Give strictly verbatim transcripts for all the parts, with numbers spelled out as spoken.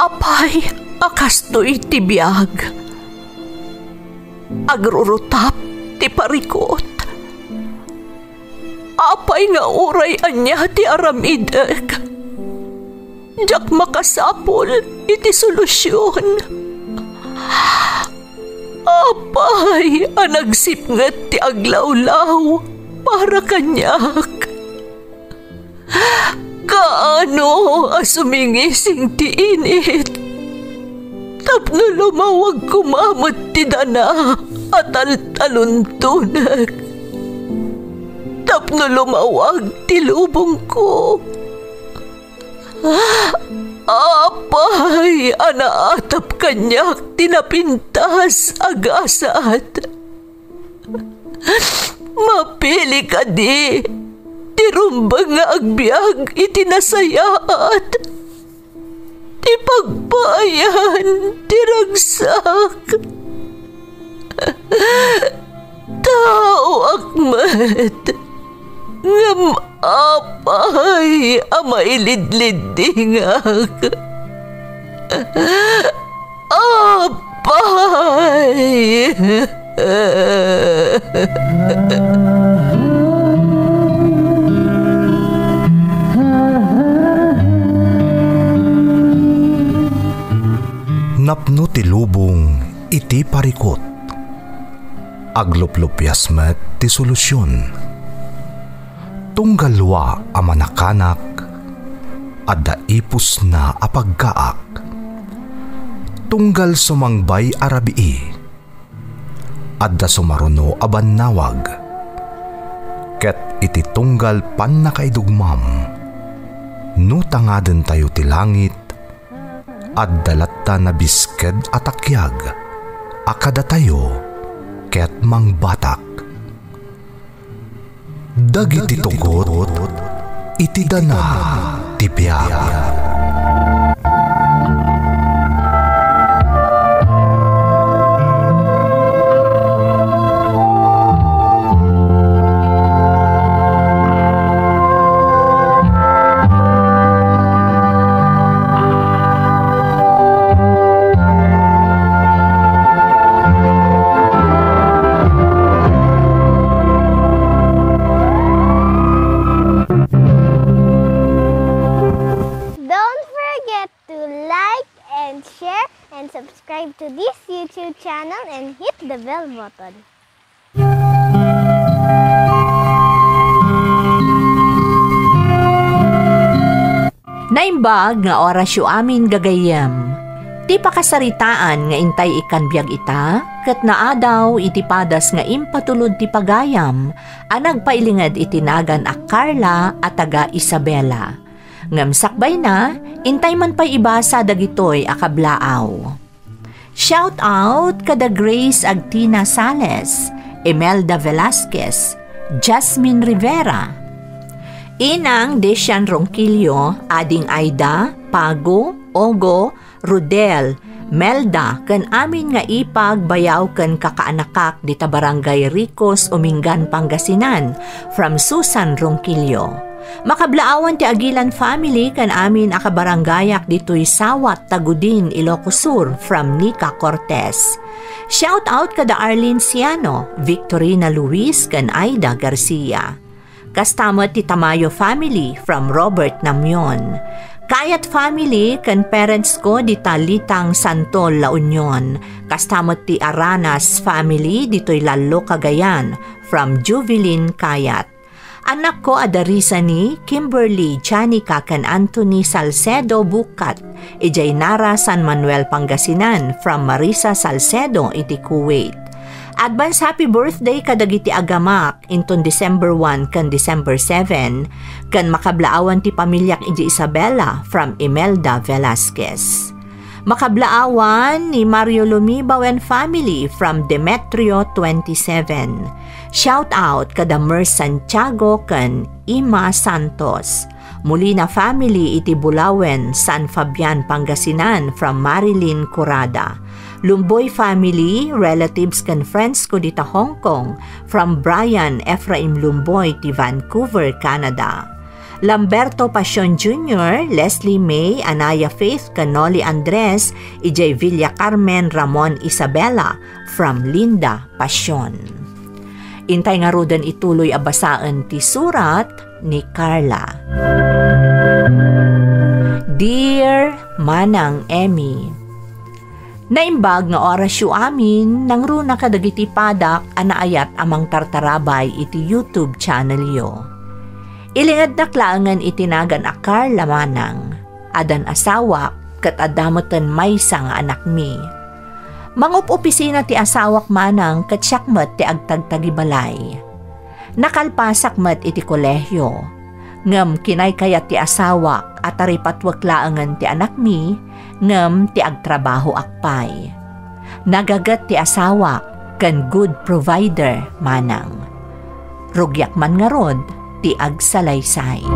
Apay a kastoy ti biag? Agrurutap ti parikut. Apay nga uray ania ti aramidek, diak makasapul iti solusion. Apay a nagsipnget ti aglawlaw para kaniak? Kaano a sumingising ti init tapno lumawag koma met ti dana a taltaluntonek, tapno lumawag ti lubongko? Apay a naatap kaniak ti napintas a gasat? Mapili kadi ti rumbeng nga agbiag iti nasayaat, ti pagpaayan ti ragsak? Taoak met, ngem apay a mailidliddingak? Apay! Napno ti lubong iti parikut. Agluplupias met ti solusion. Tunggal wa a manakanak, adda ipusna a pagkaak. Tunggal sumangbay a rabii, adda sumaruno a bannawag. Ket iti tunggal pannakaidugmam, no tangadentayo ti langit, adda latta nabisked a takiag a kadatayo ket mangbatak. Dagiti tugot iti dana ti biag. Don't forget to like and share and subscribe to this YouTube channel and hit the bell button. Naimbag nga orasyo amin, gagayyem. Ti pakasaritaan nga intay ikkan biag ita, ket naadaw iti padas nga impatulod ti pagayam a nagpailinged iti nagan a Carla a taga Isabela. Ngem sakbayna, intay man pay ibasa dagitoy a kablaaw. Shout out kada Grace Agtina Sales, Imelda Velasquez, Jasmine Rivera, Inang Desian Ronquillo, Ading Aida, Pago, Ogo, Rodel, Melda, ken amin nga ipag, bayaw, ken kakaanakak dita Barangay Ricos, Umingan, Pangasinan, from Susan Ronquillo. Makablaawan ti Aguilan family ken amin a kabarangayak ditoy Sawat, Tagudin, Ilocos Sur, from Nika Cortez. Shout out kada Arlene Ciano, Victorina Luis, ken Aida Garcia. Kasta met ti Tamayo family from Robert Namion. Kayat family ken parents ko dita Litang, Santol, La Union. Kasta met ti Aranas family ditoy Lallo, Cagayan from Juvilin Kayat. Anakko a darisani, Kimberly, Janica, ken Anthony Salcedo Bukat, idiay Nara, San Manuel, Pangasinan, from Marisa Salcedo iti Kuwait. Advance happy birthday kadagiti agamak inton December one ken December seven, ken makablaawan ti pamiliak idi Isabela from Imelda Velasquez. Makablaawan ni Mario Lumibaw and family from Demetrio twenty-seven. Shout out kada Mers Santiago ken Ima Santos. Molina family iti Bulawen, San Fabian, Pangasinan from Marilyn Curada. Lumboy family, relatives ken friends ko dita Hong Kong from Brian Ephraim Lumboy ti Vancouver, Canada. Lamberto Pasion Junior, Leslie May, Anaya Faith, ken Noli Andres, idiay Villa Carmen, Ramon Isabela, from Linda Pasion. Intay ngaruden ituloy a basaen ti surat ni Carla. Dear Manang Emmy, naimbag nga orasyo amin nangruna kadagiti padak a naayat a mangtartarabay iti YouTube channelyo. Ilingednak laengen iti nagan a Carla Manang, addan asawak, ket adda meten maysa nga anakmi. Mangup-opisina ti asawak manang ket siak met ti agtagtagibalay. Nakalpasak met iti kolehio, ngem kinaykayat ti asawak a taripatwek laengen ti anakmi, ngem ti agtrabahoak pay. Nagaget ti asawak ken good provider manang. Rugiak man ngarud ti agsalaysay.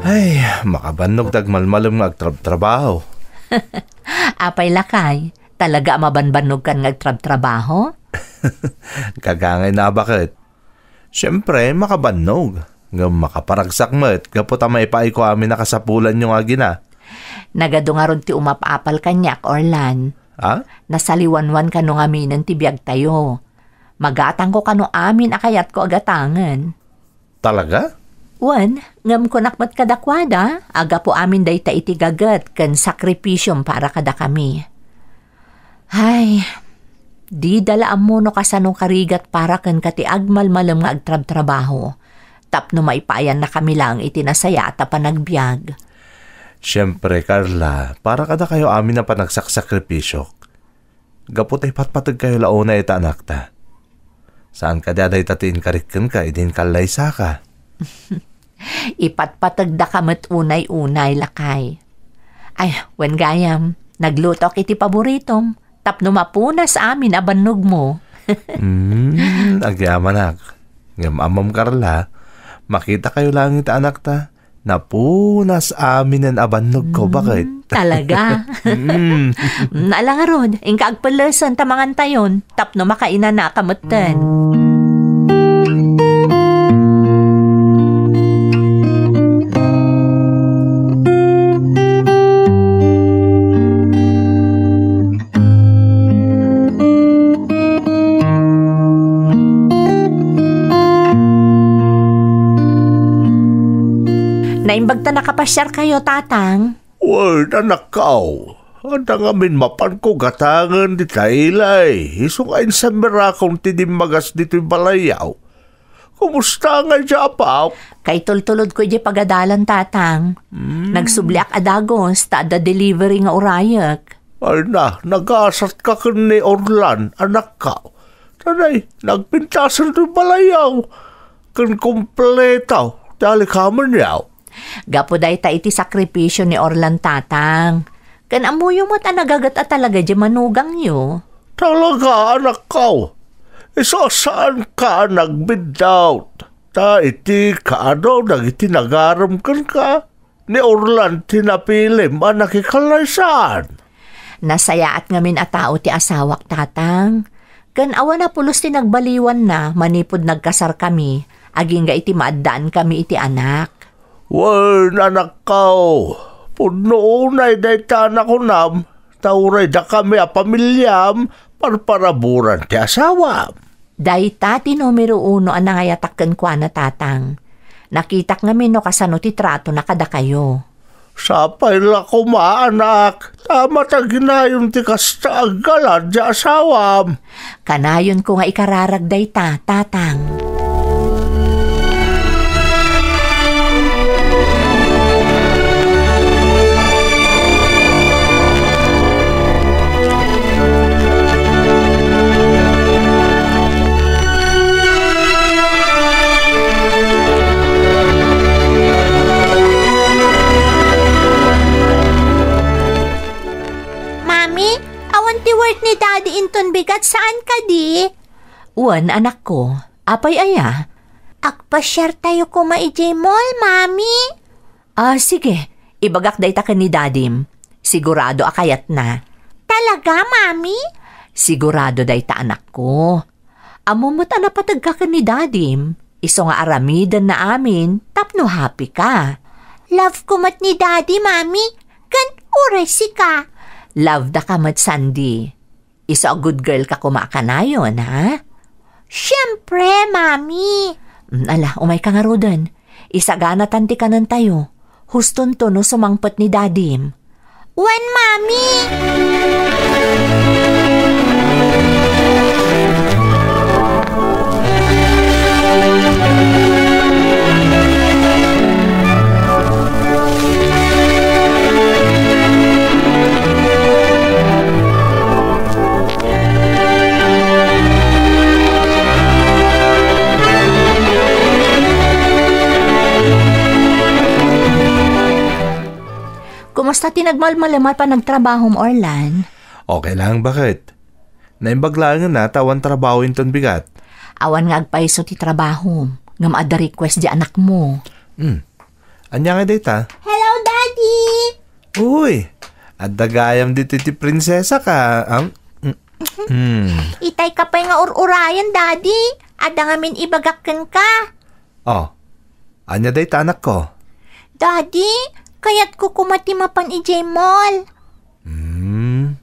Ay, makabannog ti agmalmalem nga agtrabtrabaho. Apay lakay, talaga a mabanbannogkan nga agtrabtrabaho? Gagangay na a baket. Siempre, makabannog. Ngem makaparagsak met gapu ta maipaayko amin a kasapulanyo nga agina. Nagadu ngarud ti umap-apal kaniak, Orlan. Ha? Nasaliwanwan kano ngaminen ti biagtayo. Magatangko kano amin a kayatko a gatangen. Talaga? Wen, ngem kunak met kadakuada, a gapu amin dayta iti gaget ken sakripisiom para kadakami. Ay, dida la ammo no kasano karigat para kenka ti agmalmalem nga agtrabtrabaho, tapno maipaayanna kami laeng iti nasayaat a panagbiag. Siempre, Carla, para kadakayo amin a panagsaksakripisio. Gapu ta ipatpategkayo la unay ita anakta. Saan kadi a dayta ti inkarik kenka idi inkallaysaka? Ipatpategdaka met unay-unay, lakay. Ay, wen gayam, naglutoak iti paboritom, tapno mapunas amin a bannogmo. Hmm, agyamanak. Ngem ammom, Carla, makitakayo laeng ita anakta. Napunas aminen a bannogko, baket. Hmm, talaga? Mm. Mm, ala ngarud, inka agpellesen ta mangantayon, tapno makainanaka metten. Naimbag ta nakapasiarkayo, Tatang. Wen, anakko. Adda ngamin mapanko gatangen dita ilay, isu nga insammirakon ti dimmagas ditoy balayyo. Kumusta ngay di apaw? Kaitultulodko idiay pagadalan, Tatang. Hmm. Nagsubliak a dagus, ta adda delivery nga urayek. Ay na, nagasatka ken ni Orlan, anakko. Tanay, nagpintasen ti balayyo. Ken kompleto ti alikamenyo. Gapu dayta iti sakripisio ni Orlan, Tatang. Ken ammoyo met a nagaget a talaga diay manugangyo. Talaga, anakko. Isu a saanka a nagbiddut. Ta iti kaadu dagiti nagarem kenka, ni Orlan ti napilim a nakikallaysaan. Nasayaat ngamin a tao ti asawak, Tatang. Ken awan a pulos ti nagbaliwanna manipud nagkasarkami, agingga iti maaddaankami iti anak. Wen, anakko, pudno unay dayta a nakunam, ta uray dakami a pamiliam, parparaburan ti asawam. Dayta ti numero uno a nangayatak kenkuana, Tatang. Nakitak ngamin no kasano ti tratona kadakayo. Sapay la koma, anak, ta mataginayon ti kasta aggalad ti asawam. Kanayonko nga ikararag dayta, Tatang. Mami, awan ti worth ni Daddy inton bigat, saan kadi? Wen, anakko. Apay aya? Agpasiartayo koma idiay mall, Mami. Ah, sige. Ibagak dayta ken ni Dadim. Sigurado a kayatna. Talaga, Mami? Sigurado dayta, anakko. Ammom met a napategka ken ni Dadim, isu nga aramidenna amin tapno happy ka. Love ko met ni Daddy, Mami, ken uray sika. Love da ka met, Sandy. Isu a good girl ka koma a kanayon, ha? Siyempre, Mami. Mm, ala, umay ka ngaruden. Isaganatan ti kanentayo. Hustonto no sumangpet ni Dadim. Wen, Mami! Kumusta ti nagmalmalem a panagtrabahom, Orlan? Okay lang, baket. Naimbag laengen a ta awan trabaho inton bigat. Awan nga agpayso ti trabahom, ngem adda request di anakmo. Hmm. Ania nga dayta? Hello, Daddy! Uy, adda gayam ditoy ti prinsesa ka. Am-, mm, hmm. Itay ka pay nga ur-urayan, Daddy. Adda ngamin ibagak kenka. Oh, ania dayta, anakko? Daddy, kayatko koma ti mapan idiay mall. Hmm,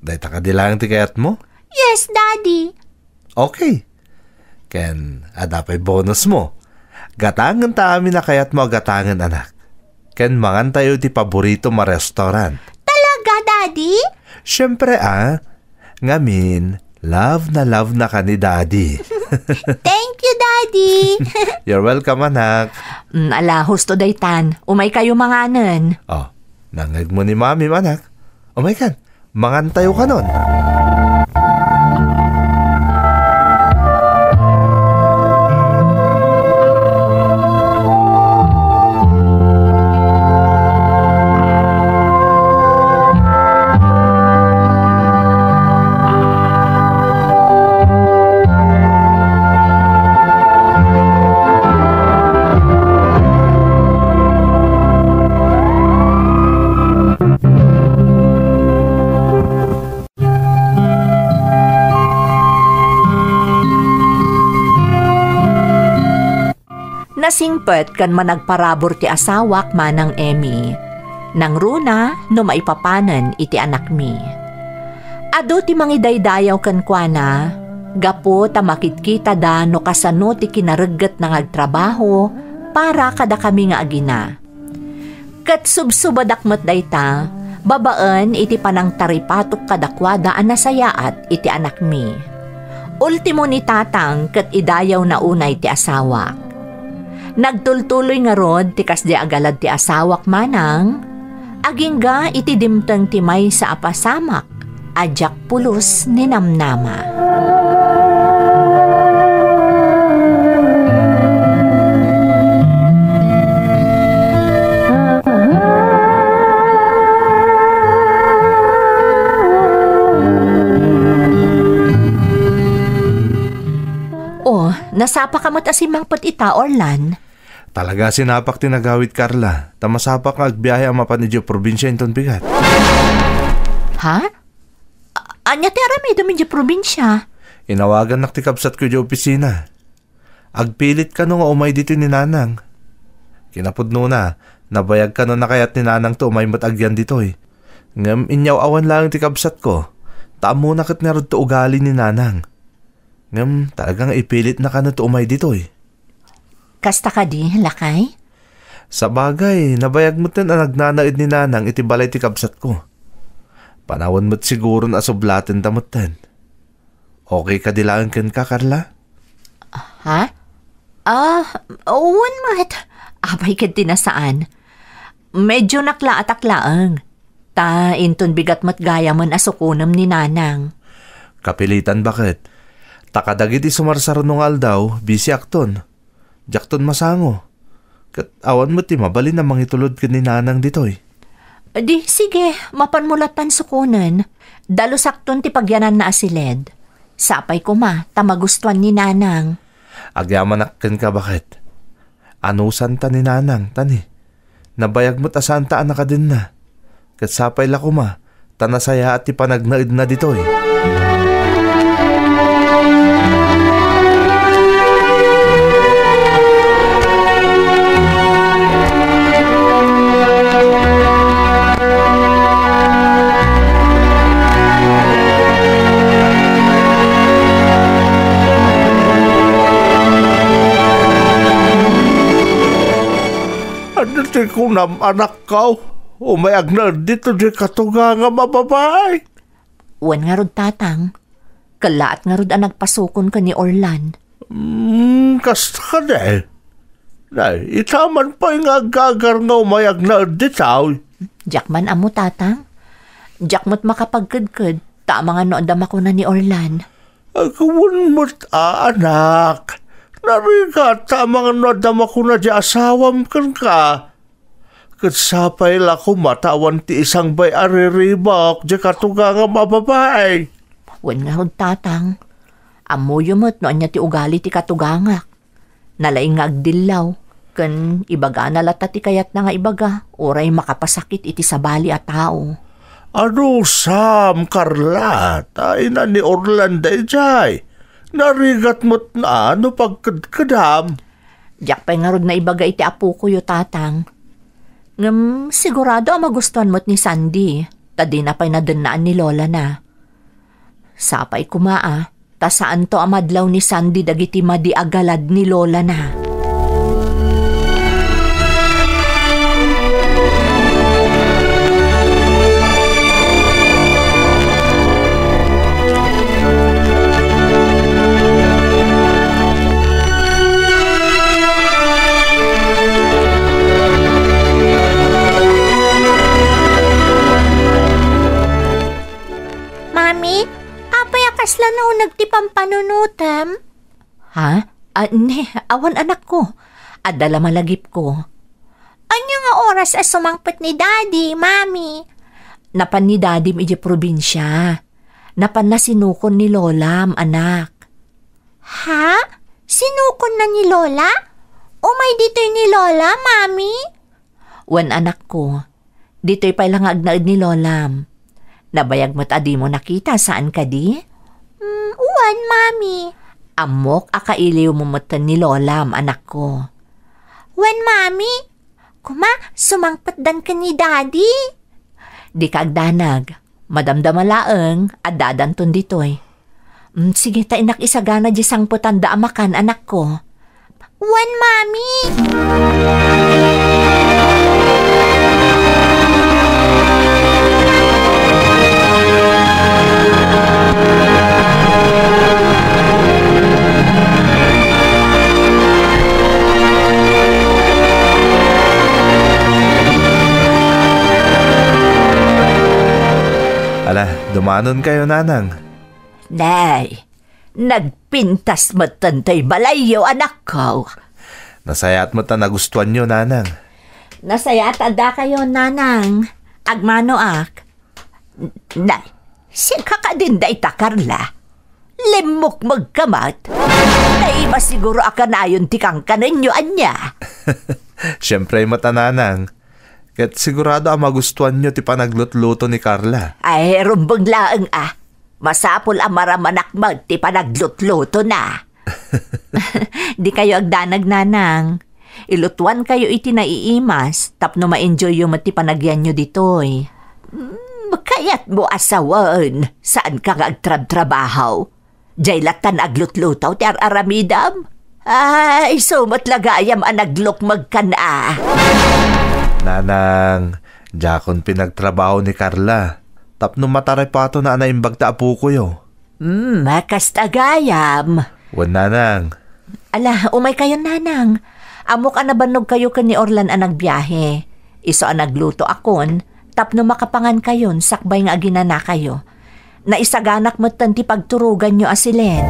dayta kadi laeng ti kayatmo? Yes, Daddy. Okay. Ken adda pay bonus mo. Gatangenta amin a kayatmo a gatangen, anak. Ken mangantayo ti paboritom a restaurant. Talaga, Daddy? Siyempre, ah. Ngamin, love na love na ka ni Daddy. Thank you, Daddy. You're welcome, anak. Mm, ala, husto daytan. Umay kayo manganen. Oh, nangngeg mo ni Mami, anak. Umay kan. Mangantayo kanon. Nasingpet ken managparabur ti asawak, Manang Emmy. Nangruna no maipapanen iti anakmi. Adu ti mangidaydayaw kenkuana, gapu ta makitkitada no kasano ti kinareggetna nga agtrabaho para kadakami nga agina. Ket subsubadak met dayta, babaen iti panangtaripatok kadakuada a nasayaat iti anakmi. Ultimo ni Tatang ket idayawna unay ti asawak. Nagtultuloy ngarud ti kasdi agalad ti asawak, Manang, agingga iti dimteng ti maysa a pasamak a diak pulos ninamnama. Oh, nasapa ka met a simmangpet ita, Orlan? Talaga, sinapak ti nagawid, Carla. Ta masapak nga agbiahe a mapan idiay probinsia inton bigat. Ha? A-, ania ti aramidem idiay probinsia? Inawagannak ti kabsatko idiay opisina. Agpilit kano nga umay ditoy ni Nanang. Kinapudnona, nabayag kano a kayat ni Nanang ti umay met agyan ditoy. Ngem inyaw-awan laeng ti kabsatko, ta ammona ket ngarud ti ugali ni Nanang. Ngem talaga nga ipilitna kano ti umay ditoy. Kasta kadi, lakay? Sabagay, nabayag metten a nagnanaed ni Nanang iti balay ti kabsatko. Panawen met siguron a sublatenta metten. Okay kadi laeng kenka, Carla? Ha? Ah, wen met. Apay ket ti nasaan. Medyo naklaatak laeng. Ta inton bigat met gayamen a sukonem ni Nanang. Kapilitan, baket. Ta kadagiti sumarsarno nga aldaw, bisiakton. Diakton masango. Ket awan met ti mabalin a mangitulod ken ni Nanang ditoy. Di, sige, mapanmo lattan sukonen. Dalusakton ti pagyananna a siled. Sapay koma, ta magustuan ni Nanang. Agyamanak kenka, baket. Anusanta ni Nanang, tani. Nabayag met a saanta a nakadenna. Ket sapay la koma, ta nasayaat ti panagnaedna ditoy. Ania ti kunam, anakko? Umay agnaed ditoy diay katugangam a babai? Wen ngarud, Tatang. Kellaat ngarud a nagpasukon ken ni Orlan. Hmm, kasta kadi. Nay, ita man pay nga aggagar nga umay agnaed ditoy. Diak man ammo, Tatang. Diak met makapagkedked, ta amangan no adda makuna ni Orlan. Agwan met a, anak. Narigat, ta amangan no adda makuna diay asawam kenka. Ket sapay la koma ta awan ti isangbay a riribuk diay katugangam a babai. Wen ngarud, Tatang. Ammoyo met no ania ti ugali ti katugangak. Nalaing nga agdillaw, ken ibagana latta ti kayatna nga ibaga, uray makapasakit iti sabali a tao. Adusam, Carla, ta ina ni Orlan daydiay. Narigat met a no pagkedkedam. Diak pay ngarud naibaga iti apokoyo, Tatang. Ngem sigurado a magustuan met ni Sandy, ta dina pay nadennaan ni lolana. Sapay koma a, ta saanto a madlaw ni Sandy dagiti madi a galad ni lolana. Mami, apay a kasla nauneg ti pampanunotem? Ha? Ah, ne, awan, anakko. Adda la malagipko. Ania nga oras a sumangpet ni Daddy, Mami? Napan ni Dadim idiay probinsia. Napanna sinukon ni Lolam, anak. Ha? Sinukonna ni Lola? Umay ditoy ni Lola, Mami? Wen, anakko. Ditoy pay la nga agnaed ni Lolam. Nabayag met a dimo nakita, saan kadi? Mm, wen, Mami. Ammok a kailiwmo metten ni Lolam, anakko. Wen, Mami. Kuma, sumangpetdan ken ni Daddy. Dika agdanag. Madamdama laeng, addadanton ditoy. Mm, sige, ta innak isagana diay sangpetanda a makan, anakko. Wen, Mami! Ala, dumanonkayo, Nanang. Nay, nagpintas metten toy balayyo, anakko. Nasayaat met a nagustuanyo, Nanang. Nasayaat a dakayo, Nanang. Agmanoak. Nay, sika kadin dayta, Carla. Limmukmegka met. Naiba siguro a kanayon ti kankanenyo, ania? Siempre met a, Nanang. Ket sigurado a magustuanyo ti panaglutluto ni Carla. Ay, rumbeng laeng a. Masapul a maramanak met ti panaglutlutona. Dikayo agdanag, Nanang. Ilutuankayo iti naiimas tapno ma-enjoyyo met ti panagyanyo ditoy. Mm, kayatmo a sawen, saanka nga agtrabtrabaho. Diay lattan aglutluto ti ar-aramidem? Ay, isu met la gayam a naglukmegkan a. Nanang, diakon pinagtrabaho ni Carla. Tapno mataripatona a naimbag ta apokoyo. Hmm, kasta gayam. Wen, Nanang. Ala, umaykayon, Nanang. Ammok a nabannogkayo ken ni Orlan a nagbiahe. Isu a naglutoakon, tapno makapangankayon sakbay nga aginanakayo. Naisaganak metten ti pagturoganyo a silen.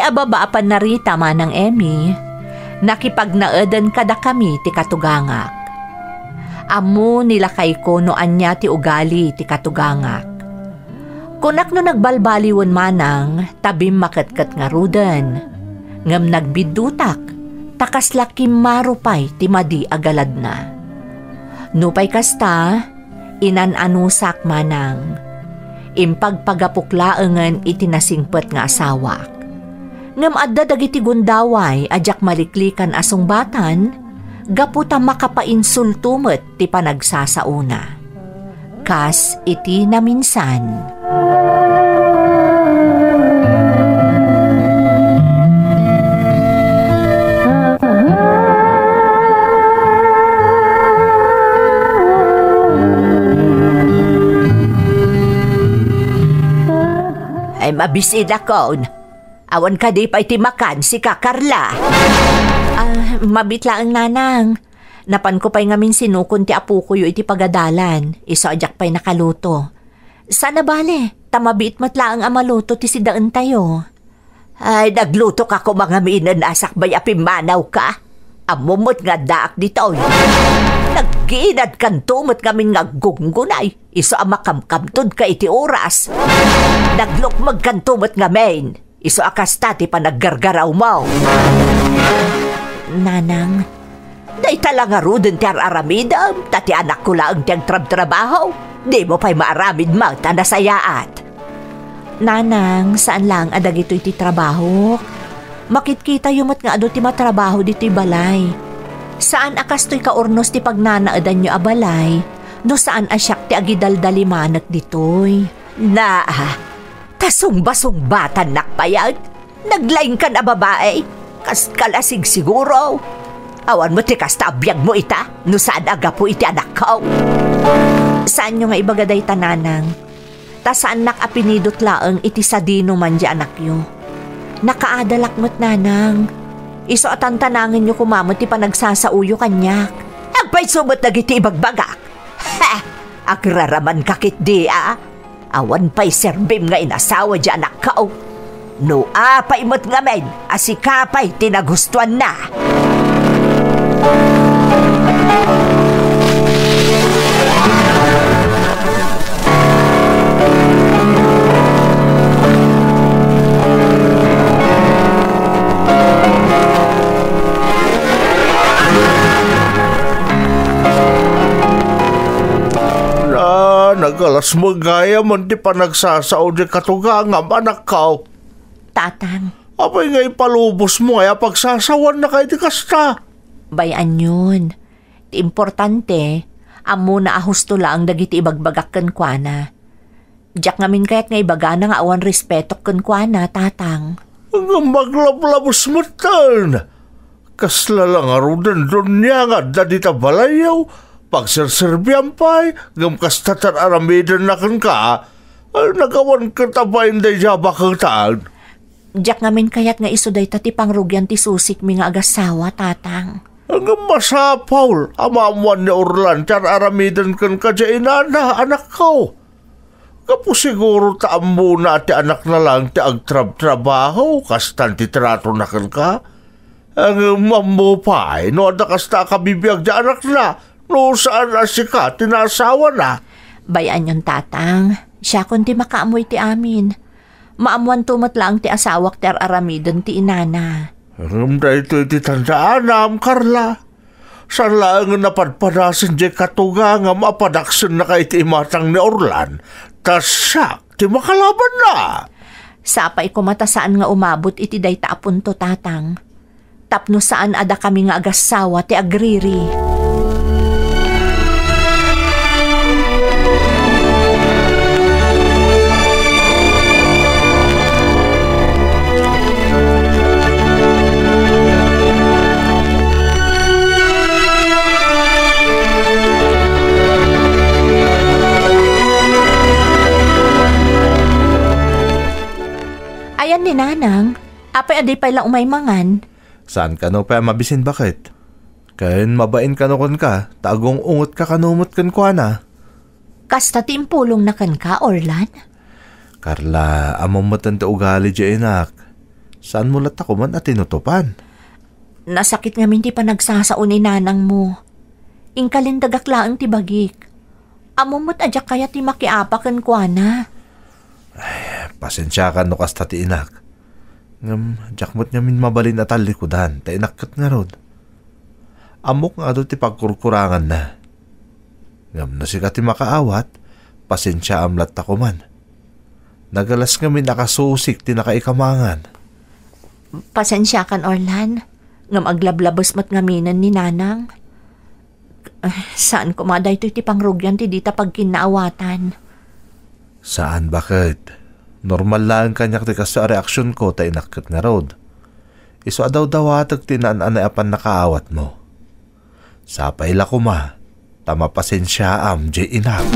Ababa a pannarita, Manang Emmy, nakipagnaeden kadakami ti katugangak. Ammo ni lakayko no ania ti ugali ti katugangak. Kunak no nagbalbaliwen manang ta bimmaketket ngaruden. Ngem nagbiddutak, ta kasla kimmaro pay ti madi a galadna. Nupay kasta, inan-anusak manang. Impagpagapok laengen iti nasingpet nga asawak. Ngem adda dagiti gundaway a diak maliklikan a sungbatan, gapu ta makapainsulto met ti panagsasaona. Kas iti naminsan. Ay, mabisinakon. Awan kadi pay ti makan, sika, Carla? Ah, mabiit laeng, Nanang. Napanko pay ngamin sinukon ti apokoyo iti pagadalan, isu a diak pay nakaluto. Saan a bale, ta mabiit met laeng a maluto ti sidaentayo. Ay, naglutoka koma ngaminen a sakbay a pimmanawka. Ammom met nga addaak ditoy. Naggiinadkanto met ngamin nga aggunggunay, isu a makamkamtodka iti oras. Naglukmegkanto met ngamin. Isu a kasta ti panaggargarawmo. Nanang. Dayta la ngaruden ti ar-aramidem, ta ti anakko laeng ti agtrabtrabaho. Dimo pay maaramid met a nasayaat. Nanang, saan laeng a dagitoy ti trabahok. Makitkitayo met nga adu ti matrabaho ditoy balay. Saan a kastoy kaurnos ti pagnanaedanyo a balay, no saan a siak ti agidaldalimanek ditoy. Naa, ta sungbasungbatannak payen. Naglaingkan a babai, kas kalasig siguro. Awan met ti kasta a biagmo ita, no saan a gapu iti anakko. Saanyo nga ibaga dayta, Nanang. Ta saannak a pinidot laeng iti sadinoman ti anakyo. Nakaadalak met, Nanang. Isu a tantanangenyo koma met ti panagsasaoyo kaniak. Agpayso met dagiti ibagbagak. Ha! Agraramanka ketdi a? Awan pay serbim nga inasawa ti anakko. No apay met ngamin a sika pay ti nagustuanna. Na, nagalas met gayam ti panagsasao ti katugangam, anakko. Tatang. Apay nga ipalubosmo nga apagsasawaannaka iti kasta? Bay-anyon. Ti importante, ammona a husto laeng dagiti ibagbagak kenkuana. Diak ngamin kayat nga ibagana nga awan respetok kenkuana, Tatang. Ngem aglablabes metten. Kasla la ngaruden donia nga adda dita balayyo, pagserserbiam pay, ngem kasta ti ar-aramidenna kenka, ay, nagawan ket a bain daydiay a baketan. Diak ngamin kayat nga isu dayta ti pangrugian ti susikmi nga agassawa, Tatang. Ngem masapul a maammoan ni Orlan ti ar-aramiden kenka diay inana, anakko. Gapu siguro ta ammona a ti anakna laeng ti agtrabtrabaho, kastan ti tratona kenka. Ngem ammo pay no adda kasta a kabibiag ti anakna, no saan a sika ti naasawana. Bay-anyon, Tatang. Siakon ti makaammo iti amin. Maammoanto met laeng ti asawak ti ar-aramiden ti inana. Ngem daytoy ti tandaanam, Carla. Saan laengen a padpadasen diay katugangam a padaksennaka iti imatang ni Orlan, ta siak ti makalabanna. Sapay koma ta saan nga umabot iti dayta a punto, Tatang. Tapno saan a dakami nga agassawa ti agriri. Ayan ni Nanang, apay a di pay la umay mangan? Saan kano pay a mabisin, baket? Ken mabain kano kenka, ta agung-ungetka kano met kenkuana. Kasta ti impulongna kenka, Orlan? Carla, ammom metten ti ugali diay inak. Saanmo latta koman a tinutopan? Nasakit ngamin ti panagsasao ni nanangmo. Inkalindagak laeng ti bagik. Ammom met a diak kayat ti makiapa kenkuana. Ay, pasensiakan no kasta ti inak. Ngem diak met ngamin mabalin a tallikudan, ta inak ket ngarud. Ammok nga adu ti pagkurkuranganna. Ngem no sika ti makaawat, pasensiaam latta koman. Nagalas ngamin a kasusik ti nakaikamangan. Pasensiakan, Orlan, ngem aglablabes met ngaminen ni Nanang. Ah, saan koma daytoy ti pangrugian ti dita pagkinnaawatan? Saan, baket. Normal laeng kaniak ti kastoy a reaksionko ta inak ket ngarud. Isu a dawdawatek ti naan-anay a pannakaawatmo. Sapay la koma, ta mapasensiaam diay inak.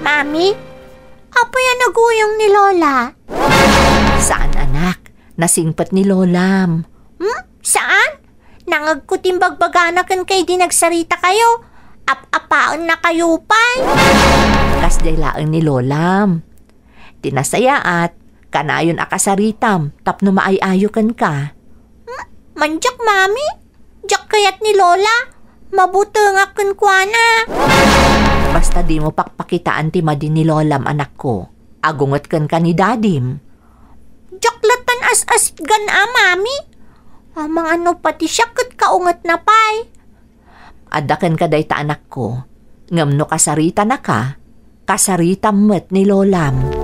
Mami, apay a naguyong ni Lola? Saan, anak. Nasingpet ni Lolam. Hmm? Saan? Nangegko ti imbagbagana kenka idi nagsarita kayo. Ap-apaenna kayo pay. Kasdiay laeng ni Lolam. Ti nasayaat, kanayon a kasaritam tapno maay-ayo kenka. Hmm? Mandiak, Mami? Diak kayat ni Lola. Mabutengak kenkuana. Basta dimo pakpakitaan ti madi ni Lolam, anakko. Agunget kenka ni Dadim. Diak lattan as-asitgan a, Mami. Amangan no pati siak ket kaungetna pay. Adda kenka dayta, anakko. Ngem no kasaritanaka, kasaritam met ni Lolam.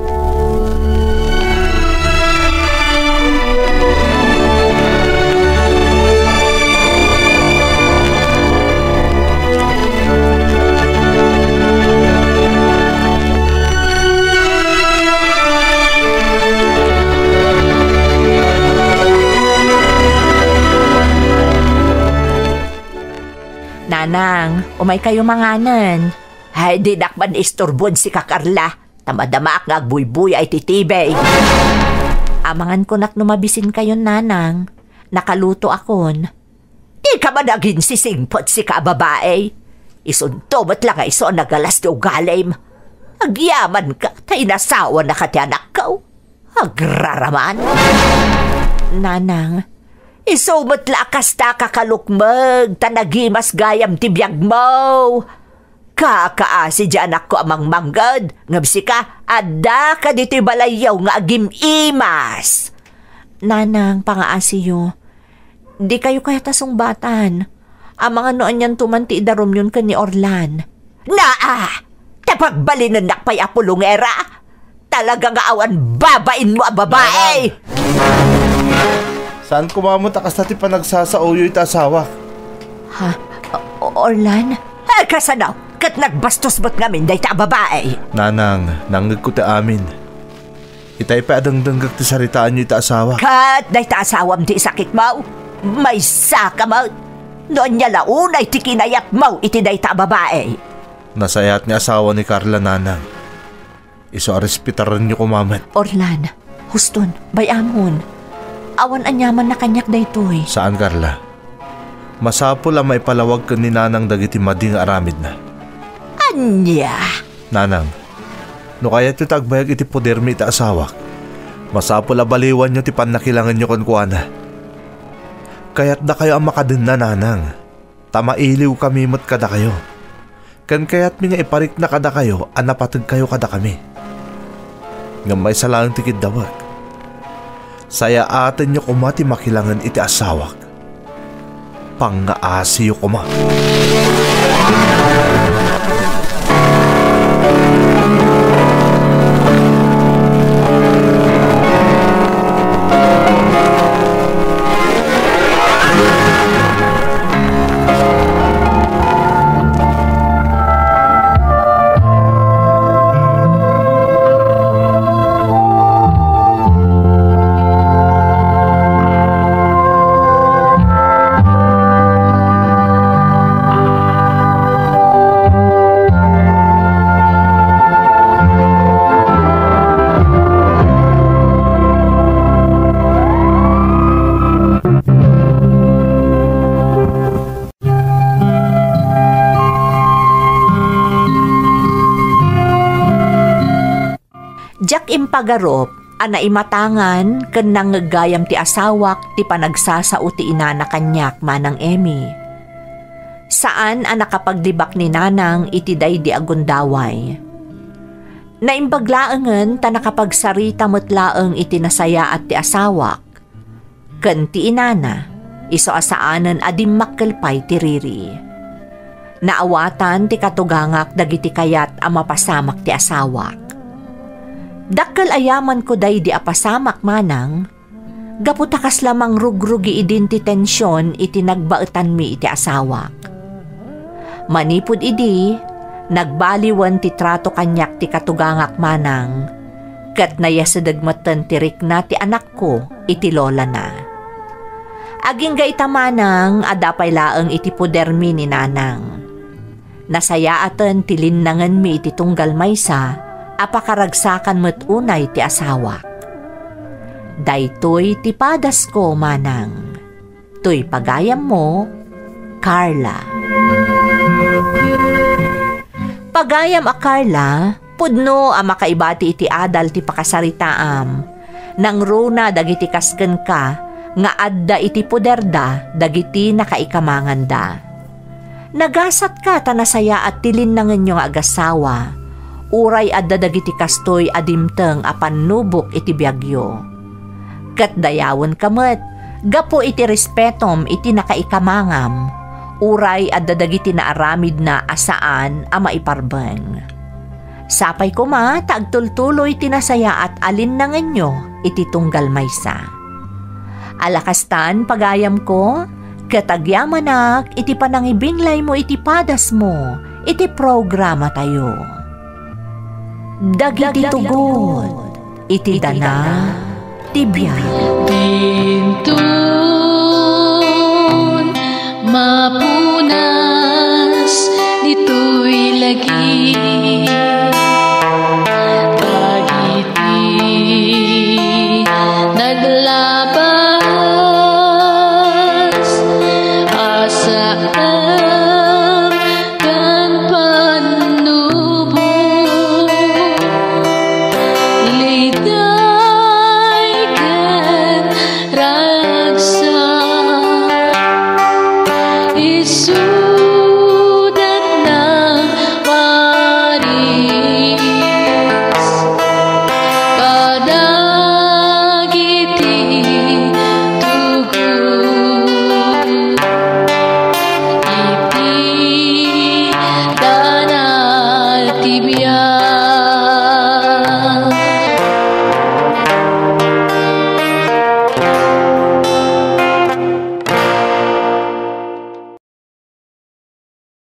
Nanang, umay kayo manganen. Ay, dinak man isturbon sika, Carla. Ta madamaak nga agbuybuya iti T V. Amangan kunak no mabisin kayon, Nanang. Nakaluto akon. Dika man aginsisingpet sika a babai. Isunto met la nga isu a nagalas ti ugalim. Agyamanka ta inasawanaka ti anakko. Agraraman. Nanang, isu met la a kasta kakalukmeg ta nagimas gayam ti biagmo. Kakaasi di anakko a mangmangged, ngem sika, addaka ditoy balayyo nga agim-imas. Nanang, pangaasiyo. Dikayo kayat a sungbatan. Amangan no anianto man ti idarumyon ken ni Orlan. Naa! Ta pagbalinennak pay a pulongera! Talaga nga awan babainmo a babae! Saan koma met a kasta ti panagsasaoyo iti asawak? Ha? O-, Orlan? Ay, kasano? Ket nagbastos met ngamin dayta a babae? Nanang, nangngegko ti amin. Itay pay a dengdenggek ti saritaanyo iti asawak. Ket dayta asawam ti isakitmo? Maysaka met! No ania la unay ti kinayatmo iti dayta a babae? Nasayaat nga asawa ni Carla, Nanang. Isu a respetarenyo koma met. Orlan, huston, bay-amon. Awan aniamanna kaniak daytoy. Saan, Carla. Masapul a maipalawag ken ni Nanang dagiti madi nga aramidna. Ania? Nanang, no kayatyo ti agbayag iti podermi iti asawak, masapul a baliwanyo ti pannakilangenyo kenkuana. Kayatdakayo a makadenna, Nanang, ta mailiwkami met kadakayo. Ken kayatmi nga iparikna kadakayo a napategkayo kadakami. Ngem maysa laeng ti kiddawek. Sayaatenyo koma ti makilangen iti asawak. Pangngaasiyo koma. Impagarup a naimatangan ken nangngeggayam ti asawak ti panagsasao ti inana kaniak, Manang Emmy. Saan a nakapaglibak ni Nanang iti daydi a gundaway. Naimbag laengen ta nakapagsarita met laeng iti nasayaat ti asawak ken ti inana, isu a saanen a dimmakkel pay ti riri. Naawatan ti katugangak dagiti kayat a mapasamak ti asawak. Dakkel a yamanko daydi a pasamak, Manang, gapu ta kasla mangrugrugi idin ti tension iti nagbaetanmi iti asawak. Manipud idi, nagbaliwen ti trato kaniak ti katugangak, Manang, ket nayasedeg metten ti rikna ti anakko iti lolana. Agingga ita, Manang, adda pay laeng iti podermi ni Nanang. Nasayaaten ti linnangenmi iti tunggal maysa a pakaragsakan met unay ti asawak. Daytoy ti padasko, Manang. Toy pagayammo, Carla. Pagayam a Carla, pudno a makaibati iti adal ti pakasaritaam. Nangruna dagiti kas kenka nga adda iti poderda dagiti nakaikamanganda. Nagasatka ta nasayaat ti linnangenyo nga agasawa, uray adda dagiti kastoy a dimteng a pannubok iti biagyo. Ket dayawenka met gapu iti respetom iti nakaikamangam, uray adda dagiti naaramidna a saan a maiparbeng. Sapay koma ta agtultuloy ti nasayaat a linnangenyo iti tunggal maysa. Ala kastan, pagayamko, ket agyamanak iti panangibinglaymo iti padasmo iti programatayo. Dagiti tugot iti dana ti biag. Dinton mapunas ditoy lagi.